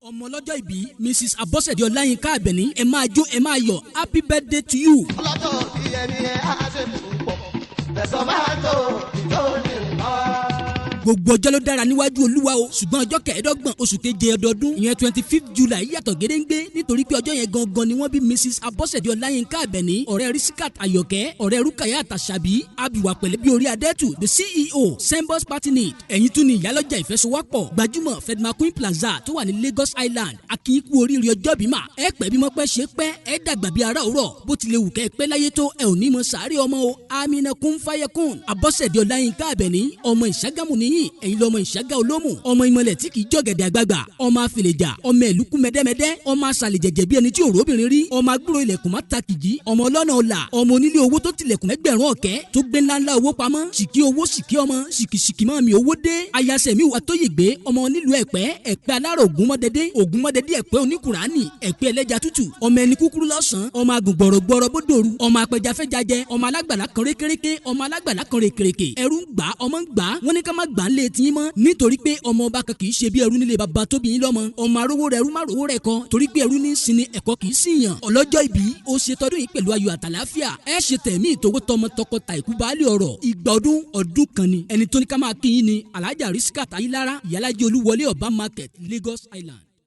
Ọmọ ọlọ́jọ́ ìbí Mrs. Abọ́sẹ̀dé Ọláyínká Àbẹ̀ní, ẹ máa jó, ẹ máa yọ̀, happy birthday to you. Ọlọ́jọ́ bí ẹni ẹ á ṣe púpọ̀ tẹ̀sán máa tó tó ní nǹkan. Gbogbo ọjọ́ ló dára níwájú Olúwa o, ṣùgbọ́n ọjọ́ 25 oṣù keje ọdọọdún, ìyẹn 25th July, yàtọ̀ gédéǹgbé, nítorí pé ọjọ́ yẹn gangan ni wọ́n bí Mrs. Abọ́sẹ̀dé Ọláyínká Àbẹ̀ní, ọ̀rẹ́ Risikat Ayọ̀kẹ́, ọ̀rẹ́ Rukaya Àtàṣàbí, abiwà pẹ̀lẹ́ bí orí adẹ́tù, the CEO Sembos Party Need. Ẹ̀yin tún ni ìyálọ́jà ìfẹsowọ́pọ̀ gbajúmọ̀ Fedma Queen Plaza tó wà ní Lagos Island. Akínkù oríire ọjọ́ bímọ, ẹ pẹ́ bí mọ́pẹ́ ṣe pẹ́, ẹ dàgbà bí ara òrọ̀. Bó tilẹ̀ wù kẹ́ ẹ pẹ́ láyé tó, ẹ ò ní mọ sàárè ọmọ o. Amina kún fáyẹkùn. Abọ́sẹ̀dé Ọláyínká Àbẹ̀ní, ọmọ Ìṣàgámù nìyí, ẹ̀yin lọmọ Ìṣàgá olómù, ọmọ ìmọ̀lẹ̀ tí kì í jọ̀gẹ̀dẹ̀ àgbààgbà, ọmọ àfìlẹ̀jà, ọmọ ẹ̀lúkú mẹ́dẹ́mẹ́dẹ́, ọmọ àṣàlẹ̀ jẹ̀jẹ̀ bí ẹni tí òró obìnrin rí, ọmọ agbúrò ilẹ̀kùn má ta kìjì, ọmọ ọlọ́nà ọ̀la, ọmọ onílé owó tó tilẹ̀kùn mẹ́gbẹ̀rún ọ̀kẹ́ tó gbé ńláńlá owó pamọ́, ṣìkí owó, ṣìkí ọmọ, ṣìkìṣìkì mọ́ mi owó dé. Ayasẹ̀ mi wà tó yègbé, ọmọ onílùú Ẹ̀pẹ́, Ẹ̀pẹ́ alárò, Ògúnmọ́dẹ́dẹ́, Ògúnmọ́dẹ́dẹ́, Ẹ̀pẹ́ oníkùránì, Ẹ̀pẹ́ ẹlẹ́ja tútù, ọmọ ẹni kúkúrú lọ́sàn-án, ọmọ agùngbọ̀rọ̀gbọ̀rọ̀ bódòru, ọmọ apẹjafẹ́jajẹ, ọmọ alágbàlá kan rékéréké, ọmọ alágbàlá kan rékèrèké. Ẹrú ń gbà, ọmọ ń gbà, wọ́n ní ká má gbà ń lé tiyín mọ́, nítorí pé ọmọ ọba kan kì í ṣe bí ẹrú nílé bàbá tó bí yín lọ́mọ. Ọmọ arówó rẹ ẹrú má rówó rẹ kọ, torí pé ẹrú ní sinmi, ẹ̀kọ́ kì í síyàn. Ọlọ́jọ́ ìbí, ó ṣe tọdún yìí pẹ̀lú ayọ̀ àtàláfíà. Ẹ ṣe tẹ̀mí ìtòwó tọmọ tọkọ ta ìkú baálé ọ̀rọ̀. Ìgbà ọdún ọdún kan ni. Ẹni tó ní ká máa kí yín ni Alhaja Risikat Ayilara, ìyálàjẹ Olúwọlé Ọba Market, Lagos Island.